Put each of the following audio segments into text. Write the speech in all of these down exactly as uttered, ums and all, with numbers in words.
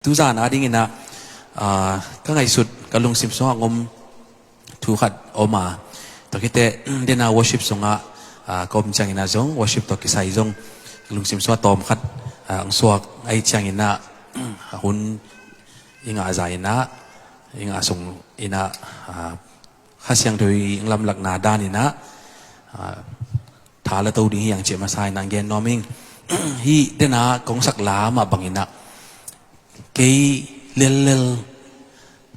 Tuzan a dingin ah, ah, ka ngaihsut, ka lungsim sungah hong om thu khat om a, tua khit teh, den a worship sungah, ah, ka om ciangin ah zong, worship tawh kisai zong, ka lungsim sungah tawm khat, ah, hong suak ahih ciangin ah, a hun i ngah zah in ah, i ngah sung in ah, ah, Kha Siangtho i hong lamlahna dan in ah, ah, tha la to ding hi hang cih masa in ah hong gen nuam ing. Hih den a kong sak la mah bangin ah, kei lellel,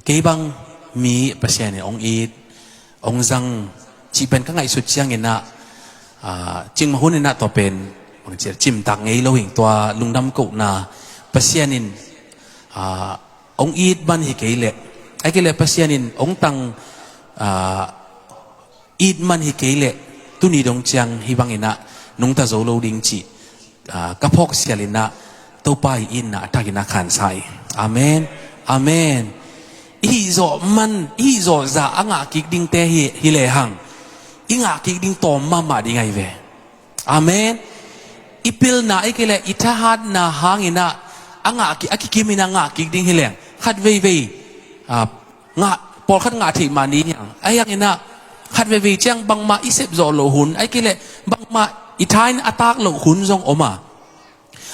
kei bang mi Pasian in hong it, hong zang cih pen ka ngaihsut ciangin ah, ah, cikmah hun in ah tua pen, bang ci, cimtak ngei lo hi ing. Tua lungdam kohna, Pasian in, ah, hong it man hi kei leh, ahih kei leh Pasian in hong tang, ah, it man hi kei leh, tuni dong ciang hih bangin ah nungta zo lo ding cih, ah, ka phawk sial in ah, Topa i itna a tak in ah khansa hi. Amen. Amen. I hih zawh man, i hih zawh zah a ngah kik dingte hi, hi lehang, i ngah kik ding tawm mahmah ding ahi ve. Amen. I pilna, ahih kei leh i thahatna hangin ah, a ngah ki-, a kikim in ah ngah kik ding hi leng, khat veivei, ah, ngah, pawlkhat ngah theih mah ni hi hang. Ahih hangin ah, khat veivei ciang bangmah i sep zawh loh hun, ahih kei leh bangmah i tha in a tak loh hun zong om a,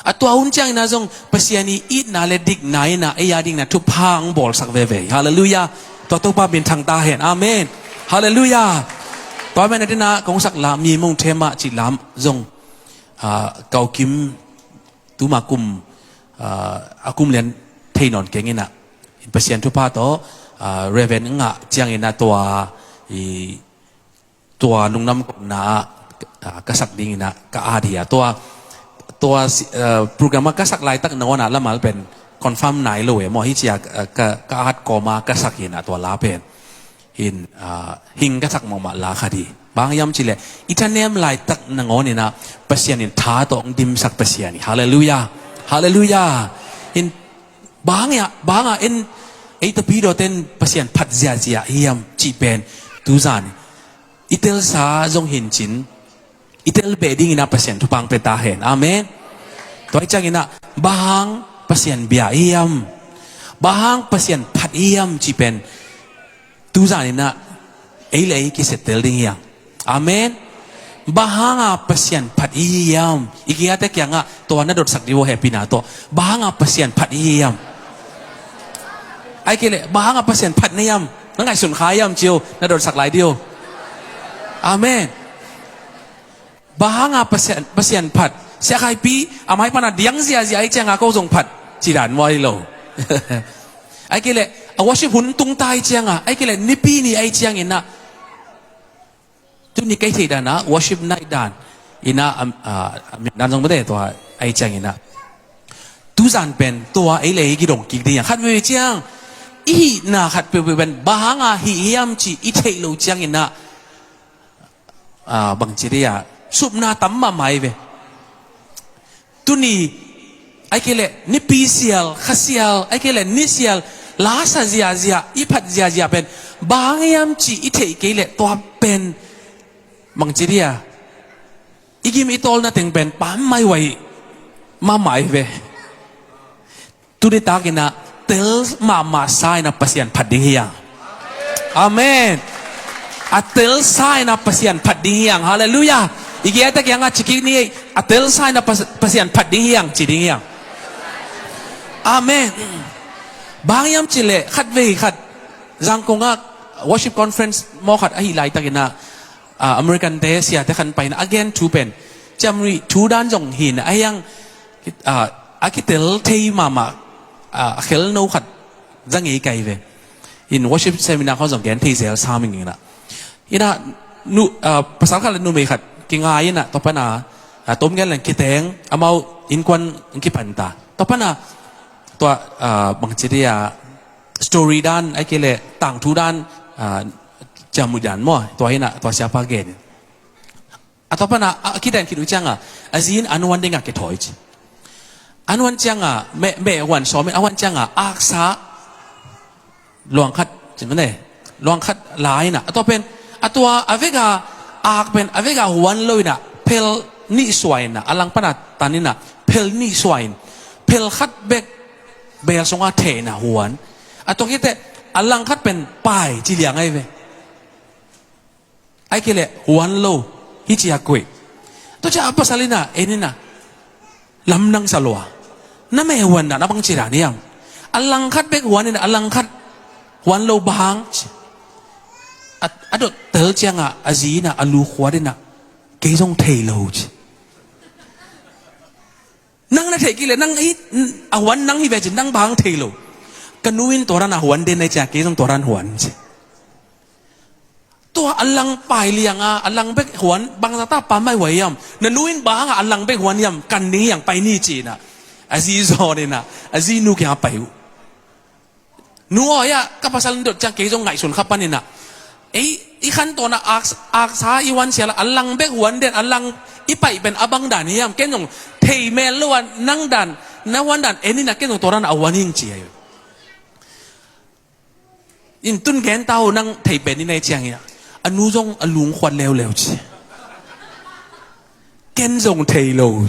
a tua hun ciangin ah zong Pasian i itna le dikna in ah ei a dingin ah thupha hong bawlsak veve hi. Halleluiah. Tua Topa minthang ta hen. Amen. Halleluiah. Tua man a den a kong sak la, Mi Mong Them A cih la zong, ah, ka u Kim, tuma kum, ah, a kum lian thei nawn keng in ah, in Pasian thupha tawh, ah, Reverend ngah ciangin ah tua, i, tua lungdam kohna ah, ah, ka sak dingin ah ka at hi a. Tua, tua si-, ah, program ah ka sak laitak nangawn ah lamal pen confirm nai lo e maw, hih ci a, ah, ka, ka at kawm a ka sak hi in ah tua la pen. Hin, ah, hing ka sak mahmah la khat hi. Bang hiam cih leh, i thanem laitak nangawn in ah Pasian in tha tawh hong dimsak Pasian hi. Halleluiah. Halleluiah. Hin, bang hang, bang hang en, ei tapidawte in Pasian phat ziahziah hiam cih pen, tuzan i telsa zong hi in cin, i tel beh dingin ah Pasian thupha hong pia ta hen. Amen. Tua ahih ciangin ah, bang hang Pasian bia i hiam, bang hang Pasian phat i hiam cih pen, tuzan in ah ei le ei kisetel ding hi hang. Amen. Bang hang a Pasian phat i hiam, i kiate kiangah tua na dotsak dih uh hehpihna tawh. Bang hang a Pasian phat i hiam. Ahih kei leh, bang hang a Pasian phat na hiam, na ngaihsun kha hiam ci uh, na dotsak lai dih uh. Amen. Bang hang a Pasian, Pasian phat. Sia Khaipi, a mai pan a diang ziahziah ahih ciang a ko zong phat, ci dan maw, hi lo. Ahih kei leh, a worship hun tung ta ahih ciang a, ahih kei leh nipi ni ahih ciangin ah, tuni kei theih dan a worship night dan in ah, am, ah, dan zong mate tua ahih ciangin ah, tuzan pen tua ei le ei kidong kik ding hi hang. Khat veve ciang, i hihna khat peuhpeuh pen bang hang a hih hiam cih i theih loh ciangin ah, ah, bang ci dih a, supna tam mahmah hi ve. Tuni, ahih kei leh nipi sial, kha sial, ahih kei leh ni sial, la sa ziahziah, i phat ziahziah pen bang hang hiam cih i theih kei leh tua pen, bang ci dih a, i gim i tawlna teng pen pam mai huai mahmah hi ve. Tuni takin ah tel mahmah sa in ah Pasian phat ding hi hang. Amen. A tel sa in ah Pasian phat ding hi hang. Halleluiah. I kiate kiangah ci kik ni, a tel sa in ah Pas-, Pasian phat ding hi hang, ci ding hi hang. Amen. Bang hiam cih leh, khat vei khat, Zangkong ah worship conference maw khat ahih laitakin ah, ah, American te siate khan pai in ah a gen thu pen, ciamrih thu dan zong hi in ah, a hiang, ah, a kitel thei mahmah, ah, a khelno khat za ngei ka hi ve. In worship seminar khawng zong gen thei zel sam ing in ah. In ah, nu, ah, pasal khat le numei khat kingai in ah, tua pan ah, ah, tom gen leng kiteng, amau innkuan kipan ta. Tua pan ah, tua, ah, bang ci dih a, story dan, ahih kei leh tangthu dan, ah, ciamnuih dan maw, tua hi in ah, tua siapa gen in. A tua pan ah, a, a kiten khit uh ciang a, a zi in an huan ding a kithawi ci. An huan ciang a, meh, meh huan sawm in, a huan ciang a, aksa luang khat, ci mane, luang khat la in ah, a tua pen, a tua a vek a, ak pen a vek a huan lo in ah, phel nih suah in ah, a lang pan a tan in ah, phel nih suah in, phel khat bek Bel sungah theihna huan. A tua khit teh a langkhat pen pai ci liang ahi ve. Ahih kei leh huan lo hi ci a koih. Tua ciang a pasal in ah, en in ah, lamdang sa lua. Na meh huan dan a bang ci dan hiam? A langkhat bek huan in ah, a langkhat huan lo bang ci. A, a dot tel ciangah a zi in ah a lu khuat in ah, kei zong thei lo ci. Nang na theih kei leh, nang hi, a huan nang hi ve ci, nang bang thei lo. Ka nu in tua dan a huan den ahih ciang kei zong tua dan huan ci. Tua a lang pai liang a, a lang bek huan, bangzah ta pammaih huai hiam? Na nu in bang a lang bek huan hiam? Kan ding hiam, pai ni ci in ah. A zi zawn in ah, a zi nu kiangah pai uh. Nu aw, hiah ka pasal in dot ciang kei zong ngaihsun kha pan in ah. Ei, i khantawn ah ak, aksa i huan sia la, a lang bek huan den, a lang i paih pen a bang dan hiam? Ken zong thei mel lo a, nang dan, na huan dan en in ah, ken zong tua dan a huan hing ci ahi. In tun gen ta uh, nang thei pen in ahih ciang in ah. A nu zong a lungkhuat leuleu ci. Ken zong thei lo.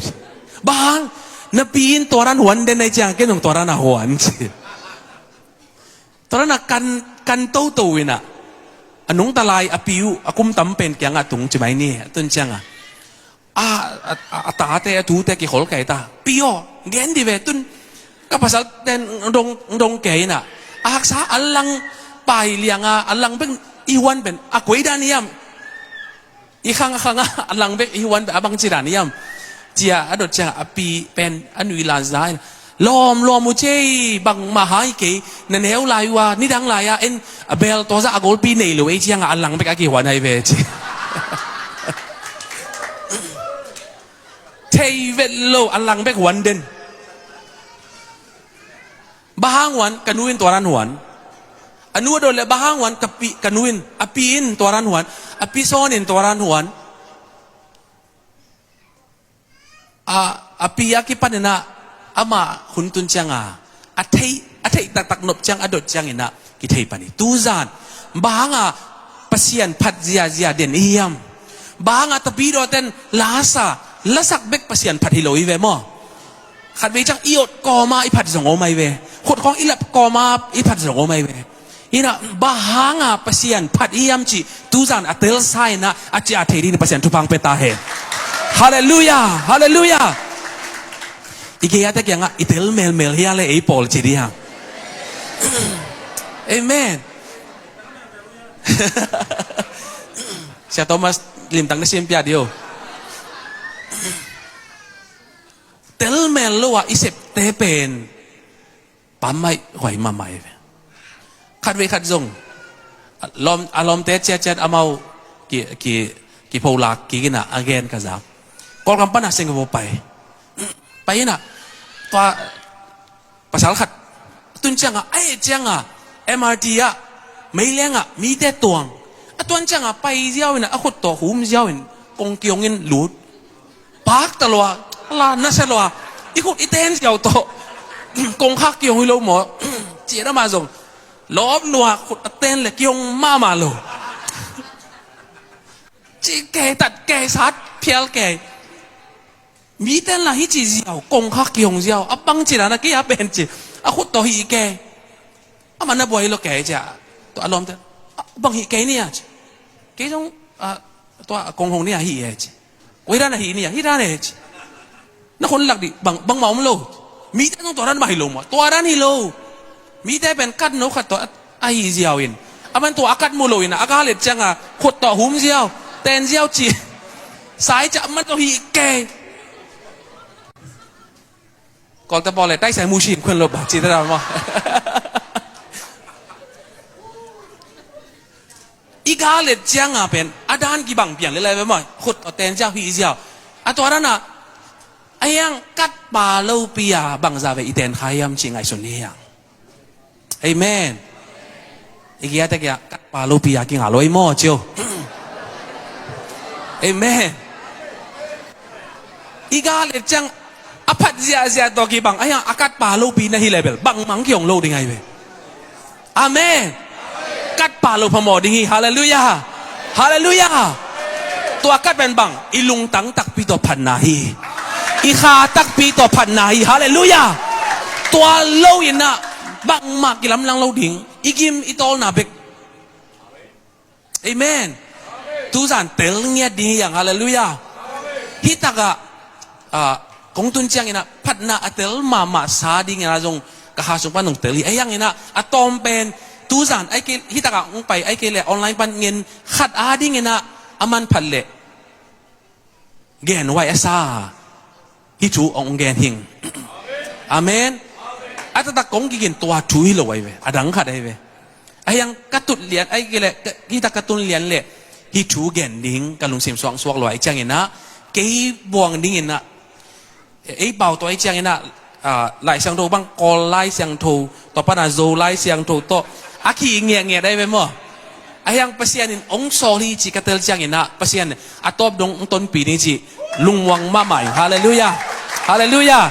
Bang hang, na pi in tua dan huan den ahih ciang ken zong tua dan a huan ci. Tua dan a kan, kan toto in ah. A nungta lai a pi uh, a kum tam pen kiangah tung ci mai ni. A tun ciangah. A, a, a, a tate, a tute kikhol kei ta. Pi aw, gen di ve tun. Ka pasal ten dong, dong kei in ah. A haksa a lang pai liang a, a lang bek i huan pen. A koi dan hiam? I khang a khang a, a lang bek i huan bek a bang ci dan hiam? Ci a, a dot ciang a pi pen a nui lan za in. Lawm, lawm uh cei, bangmah hang hi kei, na neu lai uh a, nidang lai a, en a bel tawh zah a golpi nei lo, ei ciang a a lang bek a kihuan ahi ve ci. Thei vet lo, a lang bek huan den. Bang hang huan, ka nu in tua dan huan. A nu a dot leh bang hang huan, ka pi, ka nu in, a pi in tua dan huan. A pi sawn in tua dan huan. A, a pi a kipan in ah, amah hun tun ciang a, a thei, a thei taktak nop ciang a dot ciang in ah, kithei pan hi. Tuzan, bang hang a Pasian phat ziazia den i hiam? Bang hang a tapidawten la sa, lasak bek Pasian phat hi lo i ve maw? Khatvei ciang i ot kawm a i phat zong om ahi ve. Khutkhawng i lap kawm a i phat zong om ahi ve. Inah, bang hang a Pasian phat i hiam cih, tuzan a telsa inah, a ciah thei ding Pasian thupha hong pia ta hen. Halleluiah, halleluiah. I gei a te kiangah, i tel melmel hia le ei pawl ci ding a. Amen. Sia Thomas limtang na sim pia ding o. Tel mel lo a i septe pen pammaih huai mahmah hi ve. Khatvei khat zong a lawm, a lawmte ciatciat amau ki, ki, kipholak kik inah a gen ka zak. Kawlgam pan a Singapore pai. Pai inah tua pasal khat tun ciangah, a et ciangah M R T ah, meilengah mite tuang. A tuan ciangah pai ziau inah a khut tawh hum ziau in kong kiong in lut. Pakta lua, la nasa lua. I khut i ten ziau tawh kongkhak kiong hi lo maw? Ciat amah zong lawp lua, khut a ten le kiong mahmah lo. Ci kei, tat kei, sat phial kei. Mite in la hih ci ziau, kongkhak kiong ziau, a bang ci dan a kei a pen ci. A khut tawh hih kei. Amah na buai lo kei ci a. Tua a lawmte, a bang hih kei ni a ci. Kei zong, a, tua a kong hong ni a hih e ci. Koi dan a hih ni a, hih dan e ci. Na khun lak dih, bang, bangmah om lo. Mite zong tua dan mah hi lo maw. Tua dan hi lo. Mite pen kat no khat tawh a, a hih ziau in. A man tua a kat mu lo in a, a gal et ciangah khut tawh hum ziau, ten ziau ci. Sai ciah man tawh hih kei. Kawlte pawl le taisai mu sin khuan lo ba ci ta dan maw. I gal et ciangah pen a dan kibang piang le lai ve maw. Khut tawh ten ziau, hih ziau. A tua dan a, a hiang kat pa lopi a bangzah ve i ten kha hiam ci ngaihsun ni hiang. Amen. I giate kia kat pa lopi a kinga lo i maw cio. Amen. I gal et ciang a phat ziahziah tawh kibang a hiang a kat pa lopi na hi le bel bangmah kiong lo ding ahi ve. Amen. Kat pa lo phamawh ding hi. Halleluiah. Halleluiah. Tua kat pen bang, i lungtang takpi tawh phatna hi. I kha takpi tawh phatna hi. Halleluiah. Tua lo in ah bangmah kilamlang lo ding, i gim i tawlna bek. Amen. Tuzan tel ngiat ding hi hang. Halleluiah. Hih takah, ah, kong tun ciangin ah phatna a tel mahmah sa dingin ah zong ka ha sung pan hong tel hi. Ahi hangin ah a tawm pen tuzan, ahih kei, hih takah hong pai, ahih kei leh online pan ngen khat a dingin ah a manphat leh gen huai a sa, hih thu hong gen hing. Amen. A taktak kong kigin tua thu hi lo ahi ve, a dang khat ahi ve. Ahi hang ka tut lian, ahih kei leh, ka, hih tak ka tun lian leh hih thu gen ding ka lungsim suaksuak lo ahih ciangin ah, kei buang dingin ah, ei pau tawh ahih ciangin ah, ah, Lai Siangtho bang, Kawl Lai Siangtho tawh, pana Zo Lai Siangtho tawh a ki ngiatngiat ahi ve maw. Ahi hang Pasian in hong sawl hi cih ka tel ciangin ah, Pasian a tawp dong hong tonpih ding cih lungmuang mahmah ing. Halleluiah. Halleluiah.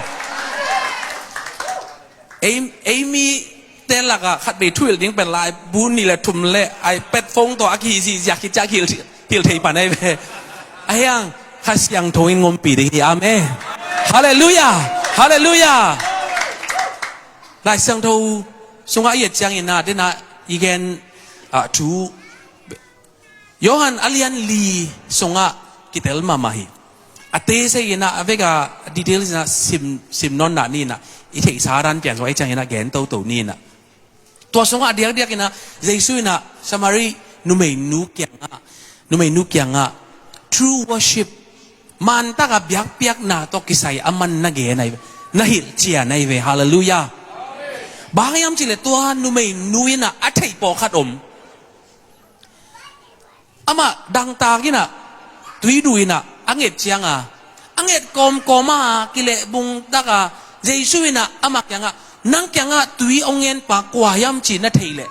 Ei, ei mite lakah khat vei thuhilh ding pen laibu nih le thum le iPad phone tawh a kihilh zihziah khit ciang hilh, hilh thei pan ahi ve. Ahi hang Kha Siangtho in ngompih ding hi. Amen. Halleluiah. Halleluiah. Lai Siangtho sungah i et ciangin ah, den ah i gen, ah, thu Johan a lian li sungah kitel mahmah hi. A tese in ah, a vek a details in ah sim, sim nawn na ni in ah, i theihsa dan pian sungah ahih ciangin ah gen toto ni in ah. Tua sungah a diakdiak in ah Jesu in ah Samari numeinu kiangah, numeinu kiangah true worship, mantak a biakpiakna tawh kisai a man na gen ahi ve, na hilhcian ahi ve. Halleluiah. Bang hang hiam cih leh tua numeinu in ah a theih pawlkhat om. Amah dangtak in ah, tui duh in ah a nget ciang a, a nget kawmkawm a, kilehbung tak a, Jesu in ah amah kiangah, nang kiangah tui hong ngen pa kua hiam cih na theih leh,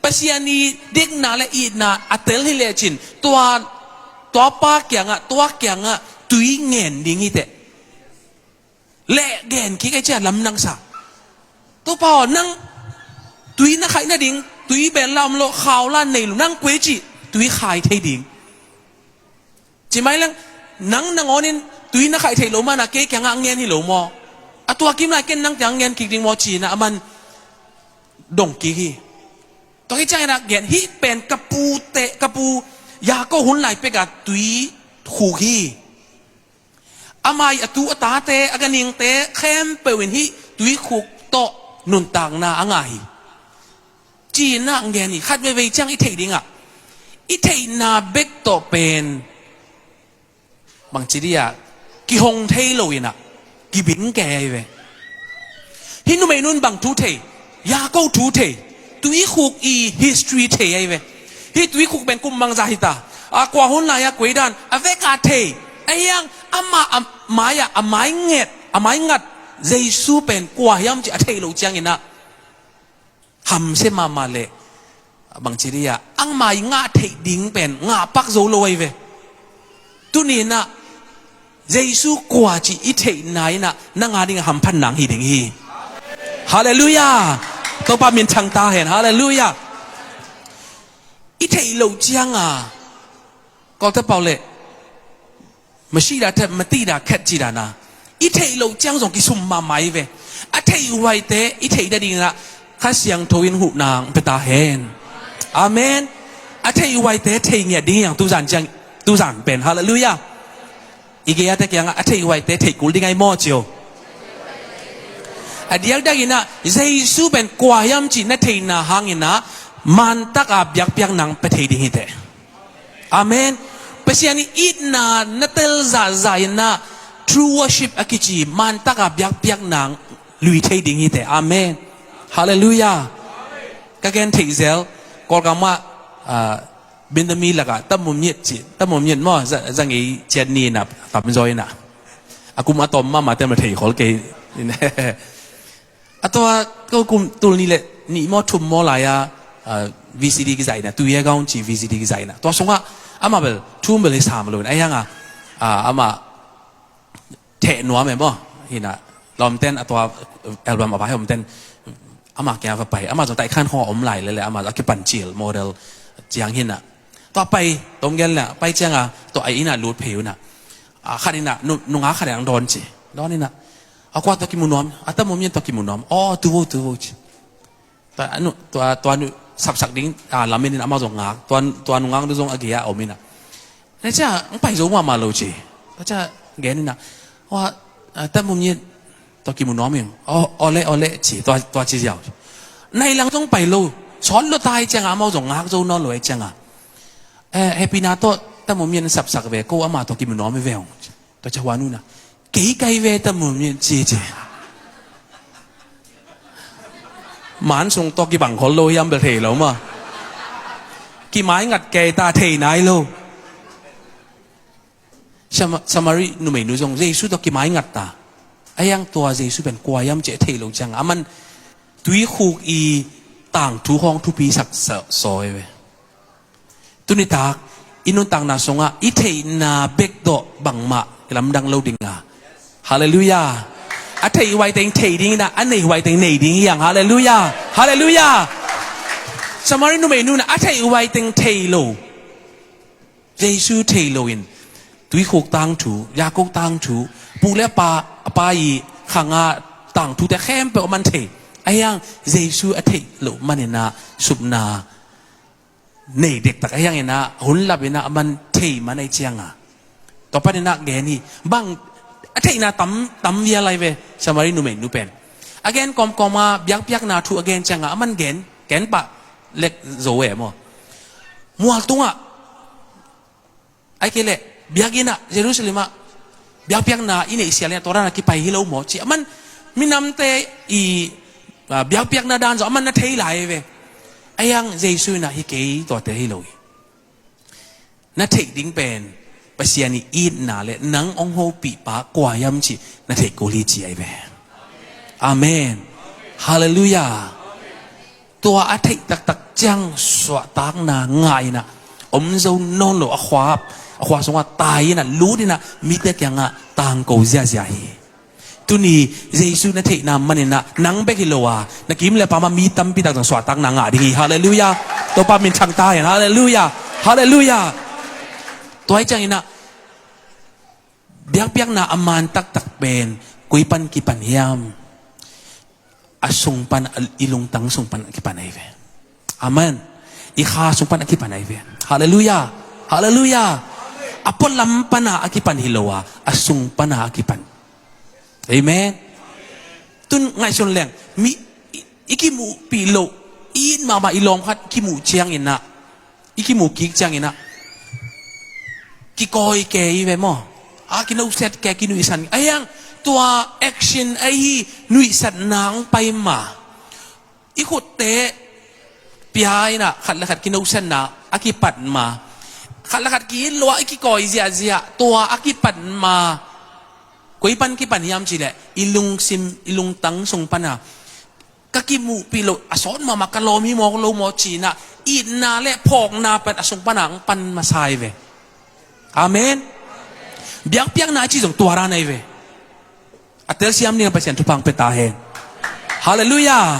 Pasian i dekna le itna a tel hi lecin, tua, tua pa kiangah, tua kiangah tui ngen ding hi teh. Leh gen kik ei cia lamdang sa. Topa aw, nang tui na khaih nading, tui bel la om lo, khau la nei lo, nang kua i cih tui khai thei ding. Ci mai leng, nang nangawnin tui na khaih thei lo mana kei kiangah ngen hi lo maw? A tua kim lai ken nang kiangah ngen kik ding maw ci-in ah aman dong kik hi. Tua hi ciangin ah gen, hih pen ka pute, ka pu Jakob hun lai pek a tui khuk hi. Amah i a tu a tate, a ganhingte khempeuh in hih tuikhuk tawh nuntakna a ngah hi. Ci-in ah ngen hi. Khat veivei ciang i theih dingah, i theihna bek tawh pen bangci dih ah, kihong thei lo in ah, kibing kei ahi ve. Hih numeinu in bang thu thei? Jakob thu thei. Tuikhuk i history thei ahi ve. Hih tuikhuk pen kum bangzah hi ta, a kua hun lai-a koi dan, a vek a thei. Ahi hang amah a mai-ah, a mai nget, a mai ngat Jesu pen kua hiam cih a theih loh ciangin ah, hamsia mahmah leh bangci dih ah, amah i ngah theih ding pen ngah pak zo lo ahi ve. Tuni in ah Jesu kua cih i theihna in ah nang a dingah hamphat nang hi ding hi. Halleluiah. Topa minthang ta hen. Halleluiah. I theih loh ciang a, Kawlte pau leh Masidah te, Matidah khet ci dan a, i theih loh ciang zong kisum mahmah hi ve. A theih huaite i theih nading in ah Kha Siangtho in huhna hong pia ta hen. Amen. A theih huaite thei ngiat ding hi hang tuzan ciang, tuzan pen. Halleluiah. I gei a te kiangah a theih huaite theih kul ding ahi maw ci o. A diakdiak in ah Jesu pen kua hiam cih na theihna hangin ah mantak a biakpiakna hong pia thei ding hi teh. Amen. Pasian i itna na tel zahzah in ah true worship a kici mantak a biakpiakna lui thei ding hi teh. Amen. Halleluiah. Ka gen theih zel, Kawlgam ah, ah, Bindami lakah tamum yet ci, tamum yet maw, za, za ngei ciat ni in ah tamzaw in ah, a kum a tawm mahmah te ma thei khol kei. A tua ko kum tul nih le nih maw thum maw lai-a, ah, V C D kizaihna, Tuye Gaon ci V C D kizaihna. Tua sungah amah bel thum bel hi sam lo in, ahi hang a, ah, amah theh nuam e maw. Hi in ah lawmten a tua album a vai hawmten amah kia va pai. Amah zong taikhan khong a om lai lele, amah a kipan cil model ciang hi in ah. Tua pai, tom gel le, pai ciang a, tua ai in ah lut phei uh in ah. Ah, khat in ah, nu, nunga khat in ah dawn ci. Dawn in ah. A kua tawh kimu nuam? A Tam Mum Nyian tawh kimu nuam. Aw, tu vo, tu vo ci. Tua nu, tua, tua nu sapsak ding, a, lamen in amau zong ngak. Tua, tua nungak nu zong a gei a om in a. Na cia, ang pai zo mahmah lo ci. Tua cia, gen in a. Aw, a, Tam Mum Nyian tawh kimu nuam ing. Aw, aw le, aw le ci. Tua, tua ci ziau. Nai lang zong pai lo. Sawt lo tai ciang a, amau zong ngak zo nawn lo ai ciang a. Eh, Happy na tawh Tam Mum Nyian sapsak ve, ko ama tawh kimu nuam ve ong. Tua cia hua nu na. Kei kai ve Tam Mum Nyian ci ci. Man sung tawh kibang khol lo hiam bel thei lo ma. Kimai ngat kei ta thei nai lo. Sama-, Samari numei nu zong Jesu tawh kimai ngat ta. A hiang tua Jesu pen kua hiam ci thei lo ciang. Aman tuikhuk i tangthu khawng thupi sak sa-, sawi ve. Tunitak, i nuntakna sungah, i theihna bek tawh bangmah, lamdang lo ding a. Halleluiah. A theih huai teng thei ding in a, a nei huai teng nei ding hiang. Halleluiah. Halleluiah. Samari numei nu in a, a theih huai teng thei lo. Jesu thei lo in, tuikhuk tangthu, Jakob tangthu, pu le pa, a pa i khang a tangthu te khempeuh a man thei. A hiang, Jesu a theih lo man in a, supna nei dektak a hiang in a, hun lap in a, a man thei man ai ciang a. Tua pan in a gen hi, bang, a theihna tam, tam vial ai ve, Samari numei nu pen. A gen kawmkawm a, biakpiakna thu a gen ciang a, a man gen, gen pah lek zo e maw. Mual tungah, ai kei leh, biakinn ah, Jerusalem ah, biakpiakna i neih sial in a tua dan a kipai hi lo maw, ci a man, minamte i, ah, biakpiakna dan zong a man na thei lai ve. A hiang Jesu in a hi kei tuate hi lo hi. Na theih ding pen, Pasian i itna le nang hong hopih pa kua hiam cih na theih kul hi ci ai ve. Amen. Halleluiah. Tua a theih taktak ciang suahtakna ngah in a, om zo nawn lo a khua, a khua sungah tai in a, lut in a, mite kiangah tangko ziahziah hi. Tuni Jesu na theihna man in a, nang bek hi lo a, na kim le pam ah mi tampi tak zong suahtakna ngah ding hi. Halleluiah. Topa min thang ta hen. Halleluiah. Halleluiah. Tua hi ciang in a, biakpiakna a man taktak pen koi pan kipan hiam? A sung pan, a, i lungtang sung pan a kipan ahi ve. Amen. I kha sung pan a kipan ahi ve. Halleluiah. Halleluiah. A pualam pan a kipan hi lo a, a sung pan a kipan. Amen. Tun ngaihsun leng, mi, i, i kimuhpih loh, i it mahmah i lawm khat kimuh ciang in a, i kimuh kik ciang in a, kikawi kei ve maw? A kinawhsiat kei, kinuihsan. A hiang tua action ahi, nuihsatna hong pai ma. I khutte pia in a, khat le khat kinawhsiatna a kipat ma. Khat le khat ki-it lo a i kikawi ziahziah, tua a kipat ma. Koi pan kipan hiam cih leh, i lungsim, i lungtang sung pan a, ka kimuhpih loh, a sawt mahmah ka lawm hi mawk lo maw ci in a, itna le phawkna pen a sung pan a hong pan masa hi ve. Amen. Biakpiakna a ci zong tua dan ahi ve. A telsiam ding a Pasian thupha hong pia ta hen. Halleluiah.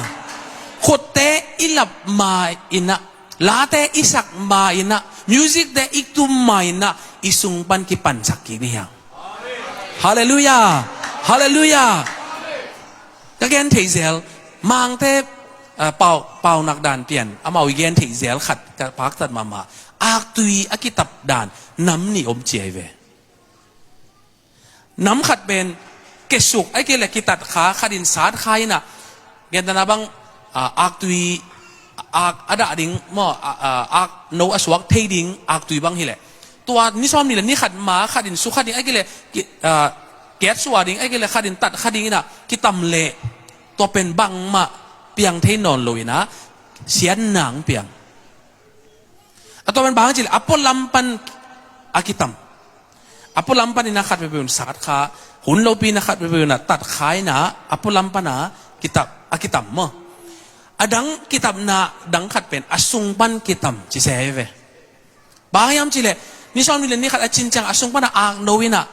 Khutte i lap ma in a, late i sak ma in a, music te i tum ma in a, i sung pan kipansak kik ni hiang. Halleluiah. Halleluiah. Ka gen thei zel, Mangte, ah, pau, paunak dan pian, amau i gen thei zel khat, ka paktat mahmah. Aktui a kitap dan, nam nih om ci ai ve. Nam khat pen, kesuk, ai kei le kitat kha, khat in sat kha in a, gentehna bang, ah, aktui, ak a dah ding maw, ah, ah, ak no a suak thei ding, aktui bang hi leh. Tua ni sawm ni le ni khat ma, khat in su kha ding, ai kei le, ki, ah, kiat sua ding, ai kei le khat in tat kha ding in a, kitam leh, tua pen bangmah piang thei nawn lo in a, siatna hong piang. A tua pen bang ci leh, a pualam pan a kitam. A pualam pan in a khat peuhpeuh in sat kha, hun lopi in a khat peuhpeuh in a tat kha in a, a pualam pan a kitam, a kitam maw. A dang kitapna dang khat pen, a sung pan kitam, ci se ve. Bang hiam cih leh, ni sawm ni le ni khat a cin ciang a sung pan a ak no in a,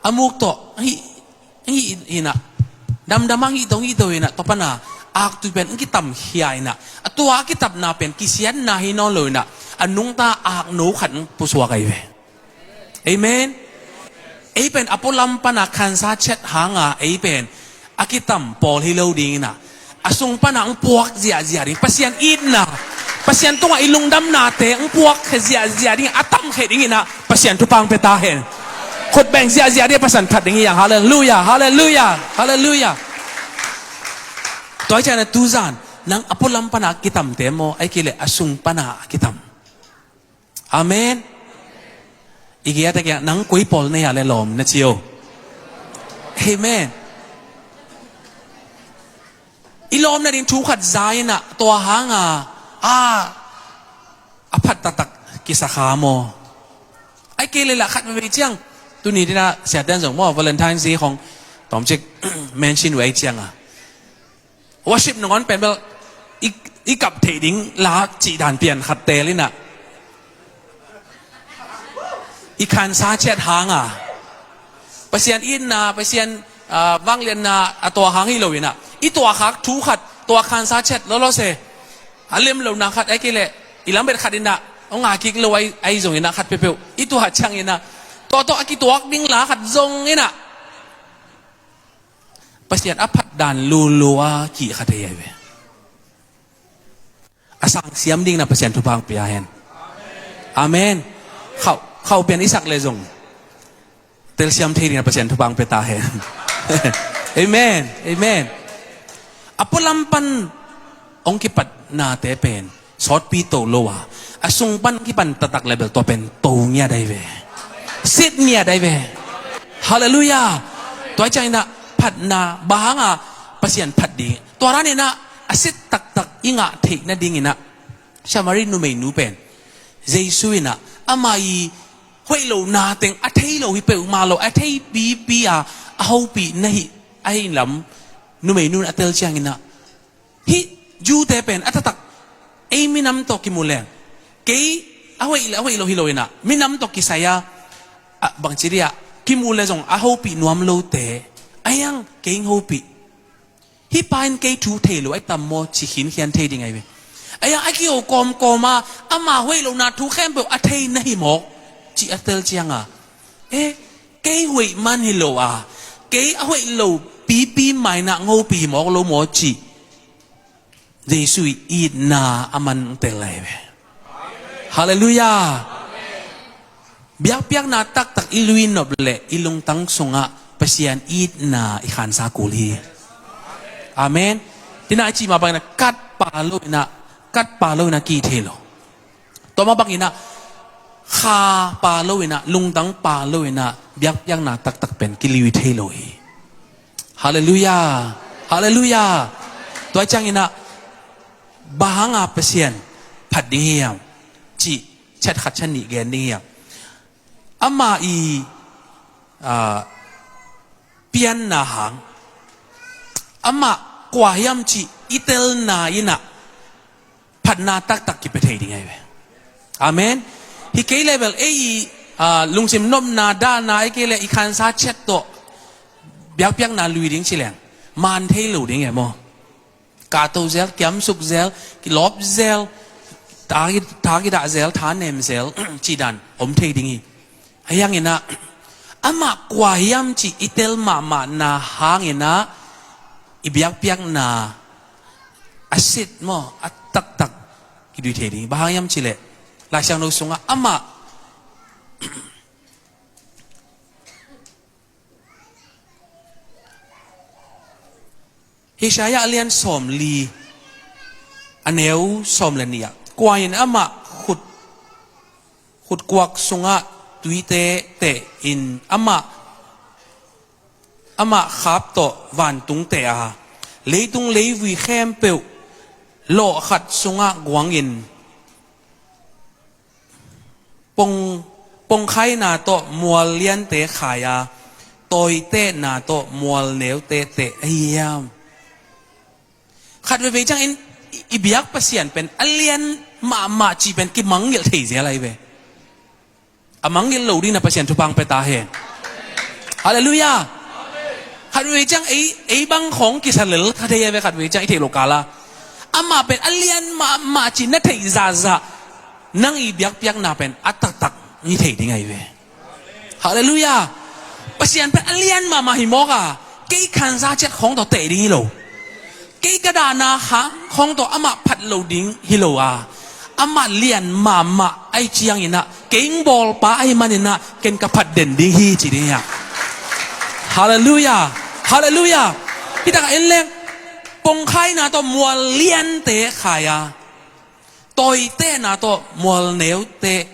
a muk tawh, hi, hi, hi in a, damdam a ngih to, ngih to in a, tua pan a, aktui pen, kitam khia in a, a tua a kitapna pen, kisiatna hi nawn lo in a, a nungta ak no khat pusuak ai ve. Amen. Ei pen a pualam pan a khansa chet hang a, ei pen a kitam pawl hi lo ding inah, a sung panah hong puak ziahziah ding, Pasian itna, Pasian tungah i lungdamnate hong puak ziahziah ding, a tamkhia ding inah Pasian thupha hong pia ta hen. Khut beng ziahziah ding, Pasian phat ding hi hang. Halleluiah, halleluiah, halleluiah. Tua hi ciangin ah tuzan nang a pualam panah a kitamte maw, ahih kei leh a sung panah a kitam? Amen. I kiangah, nang koi pawl nei a leh lawm na ci o. Amen. I lawm nading thu khat za inah, tua hanga a, a phat taktak kisa kha maw? Ahih kei leh lah khat veivei ciang, tuni dinah siate'n zong maw, Valentine's Day khong tawmcik mention uh ahih cianga, worship nangawn pen bel i, i kap theih ding la cih dan pian khat teel inah, i khansa ciat hanga Pasian itna, Pasian, ah, vangliatna a tuah hang hi lo inah, i tuahkhak thu khat, tua khansa ciat lawlaw se, a lem lohna khat, ahih kei leh i lam bet khat inah hong ngah kik lo ahi, ahi zong inah, khat peuhpeuh i tuah ciang inah, tua tawh a kituak ding la khat zong inah Pasian a phat dan lulua kih kha thei ahi ve. A sang siam ding inah Pasian thupha hong pia hen. Amen. Khauh, khauh pian i sak leh zong telsiam thei ding inah Pasian thupha hong pia ta hen. Amen. Amen. A pualam pan hong kipatnate pen sawtpi to lo a, a sung pan kipan taktak leh bel tua pen to ngiat ahi ve. Sit ngiat ahi ve. Halleluiah. Tua hi ciang inah phatna, bang hanga Pasian phat ding, tua dan inah a sit taktak i ngah theih nading inah, Samari numeinu pen Jesu inah ama i hoih lohna teng a thei lo hi peuhmah lo, a thei pipi a, a hopih na hi, ahi lam numeinu in a tel ciang inah, hih Jew-te pen a taktak ei minam tawh kimu leng, kei a hoih le a hoih lo hi lo inah, minam tawh kisai a, a, bangci dih ah, kimu leh zong a hopih nuam lote, ahi hang kei hong hopih. Hih pa in kei thu thei lo ahi tam maw, ci khinkhian thei ding ahi ve. Ahi hang a kiho kawmkawm a, ama hoih lohna thu khempeuh a thei na hi mawk, cih a tel cianga, eh, kei hoih man hi lo a, kei a hoih lo pipi mah inah hong hopih hi mawk lo maw, cih Jesu i itna a man tel lai ve. Halleluiah. Biakpiakna taktak i lui nop leh i lungtang sungah Pasian itna i khansa kul hi. Amen. Tua inah i cih mah bang inah kat pa lo inah, kat pa lo inah kih thei lo. Tua mah bang inah kha pa lo inah, lungtang pa lo inah biakpiakna taktak pen kiliu thei lo hi. Halleluiah. Halleluiah. Tua hi ciang inah bang hanga Pasian phat ding hiam, cih ciat khat ciat nih gen ding hiam? Ama i, ah, pianna hang, amah kua hiam cih i telna inah phatna taktak kipia thei ding ahi ve. Amen. Hi kei leh bel ei i, ah, lungsim nopna dahna, ahih kei leh i khansa ciat tawh biakpiakna lui ding ci leng, man thei lo ding e maw. Kahto zel, kiamsuk zel, kilawp zel, tha ki, tha kidah zel, tha nem zel, cih dan om thei ding hi. Ahi hang inah, amah kua hiam cih i tel mahmahna hang inah i biakpiakna a sit maw, a taktak kidui thei ding. Bang hang hiam cih leh Lai Siangtho sungah amah, Isaiah a lian sawmli, a neu sawm le nih ah, kua in amah khut, khutkuak sungah tuite teh in, amah, amah khap tawh vantung teh a, leitung leivui khempeuh lawh khat sungah guangin, pong, pongkhaina tawh mual liante khai a, tawitehna tawh mual neute teh ahi hiam? Khat veivei ciangin i, i biak Pasian pen a lian mahmah cih pen kimangngilh thei zel ahi ve. A mangngilh lo ding na Pasian thupha hong pia ta hen. Halleluiah. Khat veivei ciang ei, ei bang khawng kisa lel kha thei ahi ve, khat veivei ciang i theih loh kal a. Amah pen a lian mahmah cih na theih zahzah, nang i biakpiakna pen a taktak hi thei ding ahi ve. Halleluiah. Pasian pen a lian mahmah hi mawk a, Kei khansa ciat khawng tawh teh ding hi lo. Kei ka dahna hang khawng tawh amah phat lo ding hi lo a, amah lian mahmah ahih cianginah kei hong bawlpa ahih maninah ken ka phat den ding hi ci ding hi a. Halleluiah. Halleluiah. Hih takah en leng, pongkhaina tawh mual liante khai a, tawitehna tawh mual neute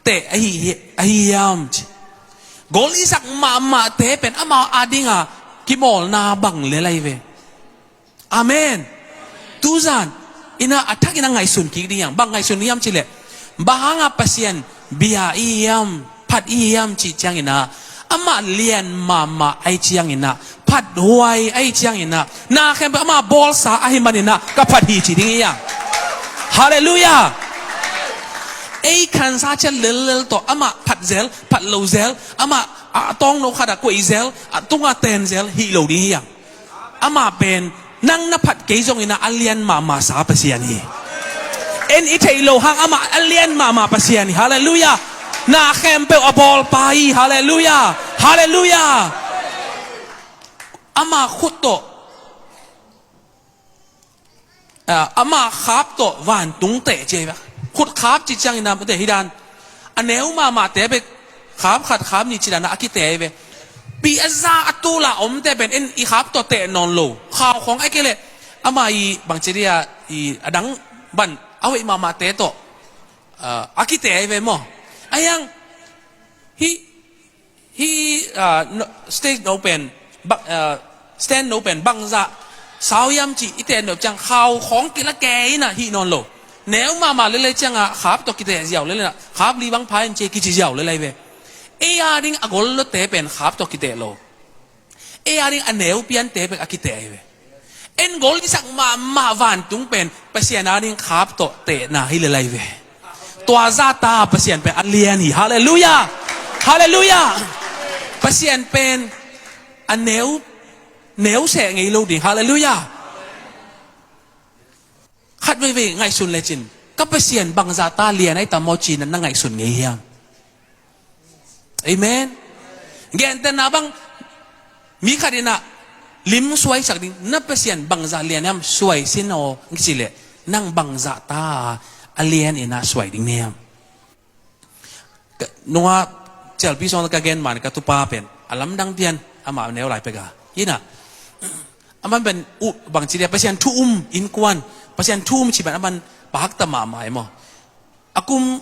teh ahi, ahi hiam ci. Gol i sak mahmahte pen amau adinga kimawlna bang lel ahi ve. Amen. Tuzan inah a thakin a ngaihsun kik ding hiam, bang ngaihsun hiam cileh, bang hanga Pasian bia i hiam, phat i hiam cih cianginah, amah lian mahmah ahih cianginah, phathuai ahih cianginah, na khempeuh amah bawlsa ahih maninah ka phat hi ci ding hi a. Halleluiah. Ei khansa ciat lellel tawh amah phat zel, phat lo zel, amah a tawngno khatah koih zel, a tungah ten zel hih lo ding hi a. Amah pen nang na phat kei zonginah a lian mahmahsa Pasian hi. En i theih loh hang amah a lian mahmah Pasian hi. Halleluiah. Na khempeuh a bawlpa hi. Halleluiah. Halleluiah. Amah khut tawh, ah, amah khap tawh vantung teh ci ahi ve. Khut khap ci cianginah mate hi dan, a neu mahmahte bek khap khat khap nih ci danah a kiteh ahi ve. Pi a za a tula omte pen en i khap tawh teh nawn lo. Khau khawng ahih kei leh amah i bangci dia i a dang ban a hoih mahmahte tawh, ah, a kiteh ahi ve maw. Ahi hang hih, hih, ah, no, stage no pen bang, ah, stand no pen bangzah sau hiam cih i teh nop ciang khau khawng kila kei inah hih nawn lo. Neu mahmah lele ciangah khap tawh kiteh ziau lele inah khap li bang pha in ci kici ziau lele ahi ve. Ei ading a gol lote pen khap tawh kiteh lo. Ei ading a neu piante bek a kiteh ahi ve. En gol i sak mahmah vantung pen Pasian ading khap tawh tehna hi lel ahi ve. Tua zahta Pasian pen a lian hi. Halleluiah. Halleluiah. Pasian pen a neu, neu seh ngei lo ding. Halleluiah. Khat veivei ngaihsun lecin, ka Pasian bangzahta lian ahi tam maw ci-in na ngaihsun ngei hiam? Amen. Gentehna bang, mi khat inah lim suaisak ding, na Pasian bangzah lian hiam suai sin aw, ngi cileh nang bangzahta a lian inah suai ding hiam? Nunga cialpi sawng ka gen man ka tupa pen a lamdang pian, amah neu lai peka hinah, aman pen uh bangci dia Pasian thu um innkuan, Pasian thu um ci pen aman pahak ta mahmah e maw. A kum,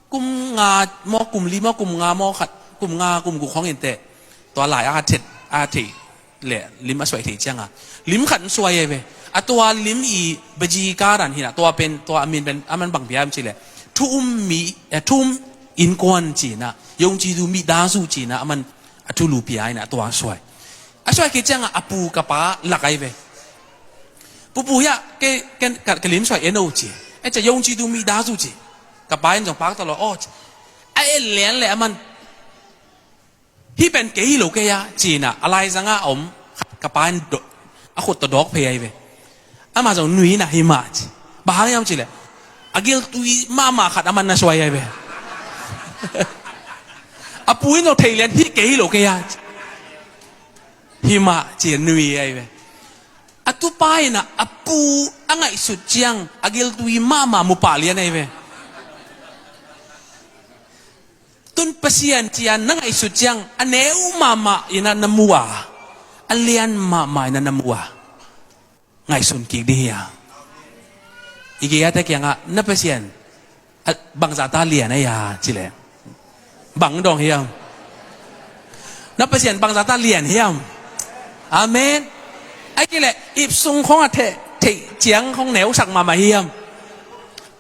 kum nga maw, kum li maw, kum nga maw khat, kum nga kum guk hong inteh, tua lai a thet a thei le lim a suai thei cianga lim khat suai e ve. A tua lim i baji karan hinah, tua pen, tua a min pen aman bang piam cileh thu um mi, eh, thu um innkuan cinah, yongci du mi dazu cinah aman a thulu pia inah tua suai. A suai kei cianga a pu ka pa lak ahi ve. Pupu hiah ke, ke, ka, ka lim suai eno ci. E ca yongci du mi dazu ci. Ka pa in zong pak ta lo aw ci. A en lian le aman hih pen kei hi lo kei a cinah a laizangah a om khat ka pa in a khut tawh dawk phei ahi ve. Amah zong nui inah himah ci. Bang hang hiam cileh a giltui mahmah khat aman na suai ahi ve. A pu in zong thei lian hih kei hi lo kei a ci. Himah ci nui ahi ve. A tupa inah a pu a ngaihsut ciang a giltui mahmah mu pah lian ahi ve. Tun Pasian cia na ngaihsut ciang a neu mahmah inah na mu a, a lian mahmah inah na mu a, ngaihsun kik ding hi a. I gei-ate kiangah na Pasian bangzahta lian ahi a cileh bang dong hiam? Na Pasian bangzahta lian hiam? Amen. Ahi kileh ipsung khong a theih ciang khong neusak mahmah hiam?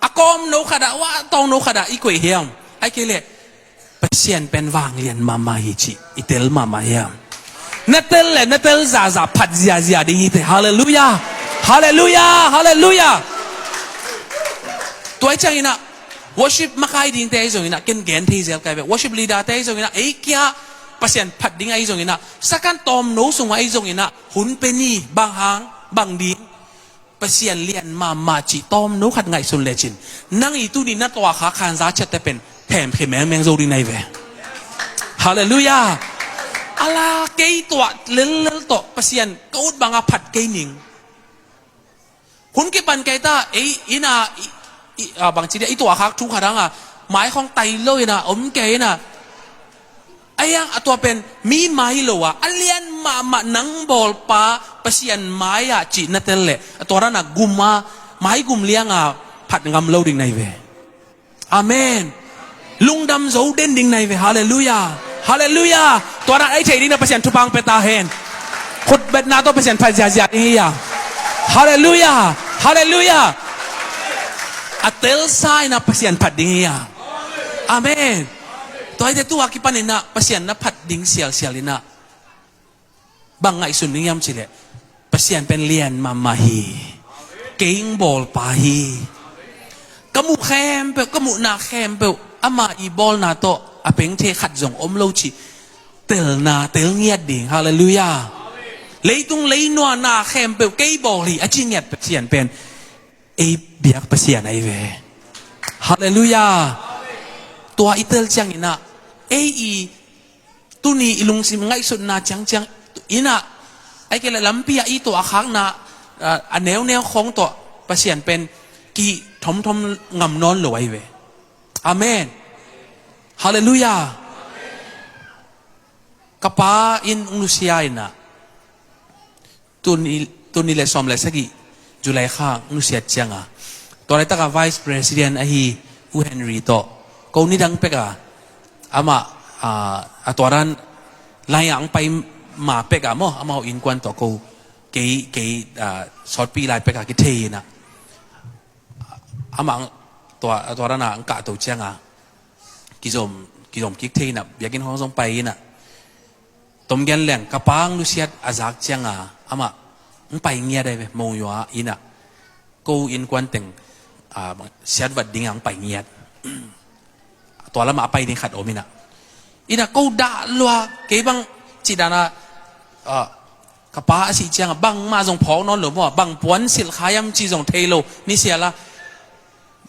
A kawm no khatah, wah tawng no khatah i koih hiam? Ahi kileh Pasian pen vanglian mahmah hi cih i tel mahmah hiam? Na tel le na tel zahzah phat ziazia ding hi te. Halleluiah. Halleluiah. Halleluiah. Tua hi cianginah worship makai dingte ahi zonginah ken gen thei zel kai ve. Worship leader-te ahi zonginah ei kia Pasian phat ding ahi zonginah sakan tawmno sungah ahi zonginah hun pe ni, bang hang, bang ding. Pasian lian mahmah cih tawmno khat ngaihsun lecin nang i tuni na tuah kha khanza ciatte pen themkhe mengmeng zo ding na hi ve. Halleluiah. Ala kei tuah lellel tawh Pasian ka ut bangah phat kei ning. Hun kipan kei ta, ei, ina, i, i, a, bangci dia, i tuahkhak thu khat hanga, mai khawng tai lo ina, om kei ina. A hiang a tua pen mi mai lo a, a lian mahmah nang bawlpa Pasian mai-ah cih na tel leh, a tua dana gum a, mai gum lianga phat ngam lo ding na hi ve. Amen. Lungdam zo den ding na hi ve. Halleluiah. Halleluiah. Tua dan ei thei ding na Pasian thupha pia ta hen. Khutbetna tawh Pasian phat ziahziah ding hi a. Halleluiah. Halleluiah. A telsa ina Pasian phat ding hi a. Amen. Tua hi te tu a kipan ina Pasian na phat ding sialsial ina bang ngaihsun ding hiam cih leh, Pasian pen lian mahmah hi. Kei hong bawlpa hi. Ka muh khempeuh, ka muhna khempeuh, ama i bawlna tawh a pengthei khat zong om lo cih telna, tel ngiat ding. Halleluiah. Leitung leinuana khempeuh kei bawl hi a ci ngiat Pasian pen ei biak Pasian ahi ve. Halleluiah. Tua i tel ciang ina, ei i tuni i lungsim ngaihsutna ciangciang ina, ahih kei leh lampi ah i tuahkhakna, a, a neuneu khawng tawh Pasian pen kihih thomthom ngam nawn lo ahi ve. Amen. Halleluiah. Ka pa in hong nusia ina, tuni, tuni le sawm le sagih July kha nusiat cianga, tua laitaka Vice President ahi U Henry tawh ko nidang peka amah, a, a tua dan lai-ah hong pai ma peka maw, amau innkuan tawh ko kei, kei, a, sawtpi lai peka kithei ina, amah tua, tua dana hong kahto cianga kizom, kizom kik thei ina, biakinn khawng zong pai ina. Tom gen leng ka pa hong nusiat a zak cianga amah hong pai ngiat ahi ve, Monywa ina. Ko innkuan teng, a, siatvat dinga hong pai ngiat. Tua lamah a pai ding khat om ina. Ina ko dah lua, kei bang cih dana, a, ka pa a sih cianga bangmah zong phawk nawn lo maw, bang puan silh kha hiam cih zong thei lo, ni siala,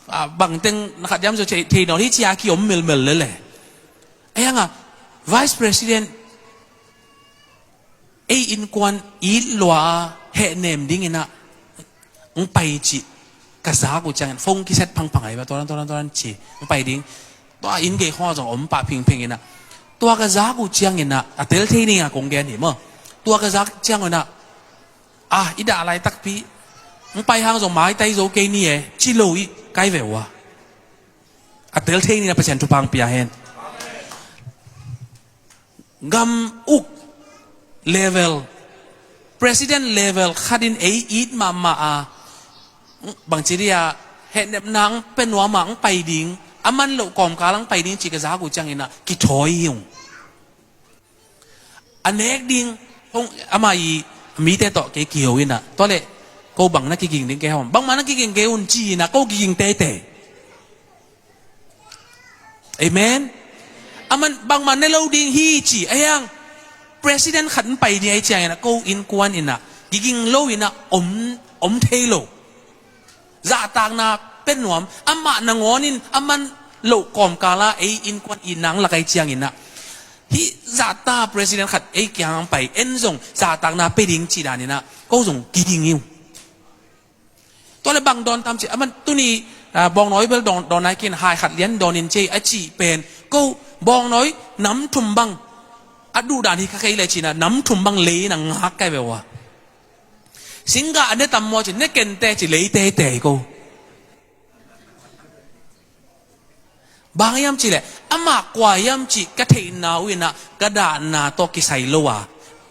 a, bang teng na khat hiam zong thei, thei nawn hi cia kiom melmel lele. A hianga Vice President ei innkuan it lua a hehnem ding ina hong pai cih ka zak uh ciangin phone kiset phangphang ahi ba, tua dan, tua dan, tua dan ci hong pai ding. Tua inn gei khawng zong om pah phingphing ina, tua ka zak uh ciang ina, a tel thei dinga kong gen hi maw. Tua ka zak ciang ina, a, i dah laitakpi hong pai hang zong maitai zo kei ni e, ci lo i kai ve uh a. A tel thei ni na Pasian thupha pia hen. Gam uk level, president level khatin ei it mahmah a, bangci dia, hehnepna hong pia nuam a hong pai ding, a man loh kawmkal hong pai ding cih ka zak uh ciang ina kithawi hi ung. A nek ding hong, ama i mite tawh kei kiho ina, tua leh ko bang na kiging ding kei hawm, bangmah na kiging kei un ci ina ko kiging teitei. Amen. Aman bangmah ne lo ding hi ci a hiang, president khat hong pai ding ahi ciang ina ko innkuan ina kiging lo ina om, om thei lo. Zahtakna pia nuam, amah nangawn in a man loh kawmkala ei innkuan i nang lak ahi ciang ina, hih zahta president khat ei kiang hong pai, en zong zahtakna pia ding cih dan ina ko zong kiging hi ung. Tua leh bang dawn tam ci, aman tuni, a, bawngnawi bel dawn, dawn nai kin hai khat lian dawn in ci a cih pen, ko bawngnawi nam thum bang a duh dan hi kha kei leh ci ina nam thum bang lei ina ngak kai ve uh a. Singgah a ne tam maw ci, ne kei inteh ci, lei teitei ko. Bang hiam cih leh amah kua hiam cih ka theihna uh ina ka dahna tawh kisai lo a,